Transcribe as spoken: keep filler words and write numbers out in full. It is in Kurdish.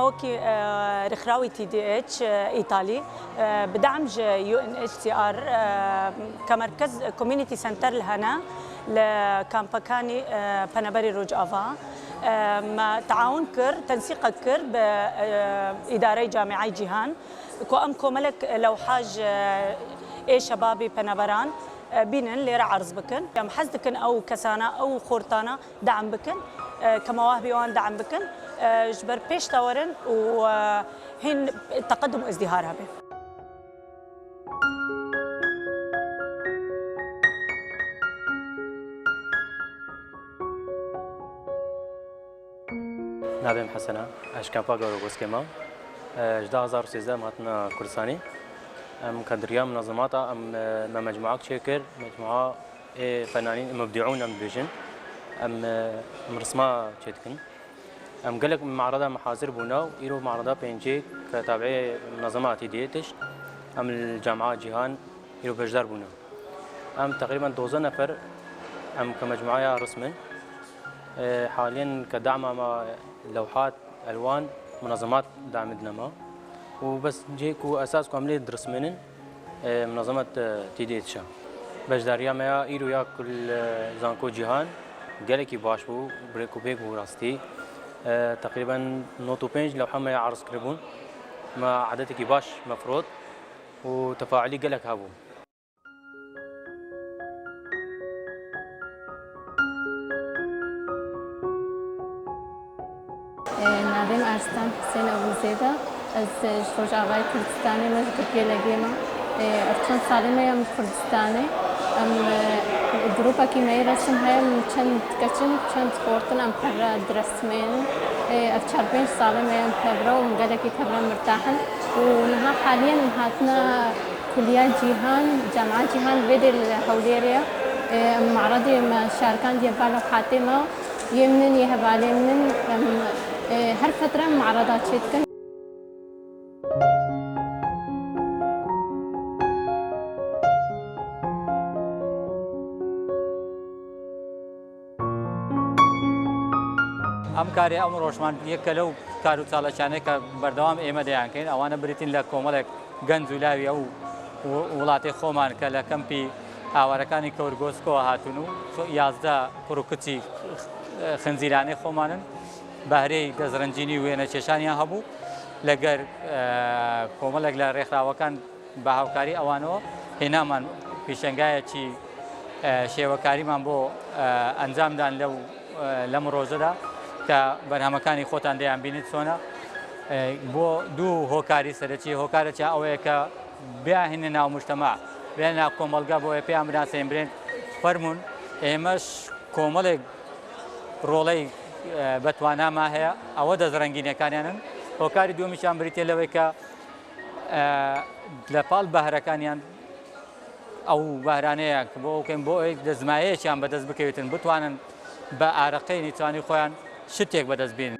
Wekî, e, rêxrawî T D H, e, Îtalî, e, bi de'm ji U N H C R, e, ke merkez Community Center li hene li kampekanî, e, peneberê Rojava. E, me teawun kir, tensîqek kir bi, e, îdareyê Camîayê Cîhan ku em komelek lewha ji ê şebabê peneberan, e, bînin lêre erz bikin. Em hez dikin ew kesana, ew xortana de'm bikin, e, kemawahbê wan de'm bikin, e, ji ber pêş de werin û, e, hîn teqedum û izdihar hebe. Navê min Hesen e, ez ji kampa Garogoskê me. E, ji du hezar û sêzdeh em hatine Kurdistanê. Em ke di riya munezemata em, e, me mecmuak çêkir, mecmua ê fenanîn, mubdîûn em dibêjin. Em, e, em risma çêdikin. Em gelek me'reda me hazir bûne û îro me'reda pêncê ke tabi'ê munezema T D H tişt, em li Camia Cîhan îro beşdar bûne. Em teqrîben dozdeh nefer em ke mecmuaya rism in. E, haliyen ke dema me lewhat, elwan, munezemat dame dine me. Û bes cihê ku esas ku em lê dirismênin, e, munezemet, e, T D H e. Beşdariya me ya îro ya ku li Zanko Cîhan gelekî baş bû, bi rêk û pêk bû rastî. E, teqrîben nod û pênc lewha me ya erz kiribûn. Me edetekî baş me firot û tefaulî gelek hebû. Navê min Arslan Husên Ebûzêd e. Ez ji Rojavayê Kurdistanê me, ji Tirkiyê legê me. Ev çend salê me ye em li Kurdistanê. Em, e, grûpekî me yê resim heye, em çend keç in, çend xort in, em pevre diresmênin. Ev çar pênc salê me ye em pevre û em gelekî pevre mirtah in. Û niha haliyen em hatine Kuliya Cîhan, Cema Cîhan vê dê li Hewlêrê ye. Em me'redê me şarikandiye, va lewhatê me yê min in, yê hevalê min in. Em, e, her fetre em me'reda çêdikin. Em karê em rojman yek ke lew kar û çalakiyane ke berdewam ême de yan kên, ewane birîtîn le komelek genc û lawî ew wi-, welatê xoman ke le kempî awarekanî Kewrgosko hatûn û ço-, yazdeh kur û kiçî xinzîranê xoman in. Behrê dezrengînî û wêneçêşaniyan hebû. Leger, e, komelek le rêxrawekan bi hawkarî ewanê hênaman pêşengayekî, e, şêwekarîman bo, e, encamdan lew, e, lem roje de ke berhemekanî xotan dê yan bînî çona. E, bo du hokarî serekî, hokarekî ew ye ke bêya hînî nav mujtema, bêya nav komelge bo ê pê em binaseyên birên fermûn, êmeş komelê roley, e, betwana me heye, ewe dezrengînekaniyan in. Hokarî duyemîşan birîtê lewê ke e, lepal behrekaniyan ew behranê ye, bo ewkên bo ê dezmayeyekî yan bedest bikewîtin, bitwanin bi areqeyê nîçanî xwe yan şitêk bedest bînin.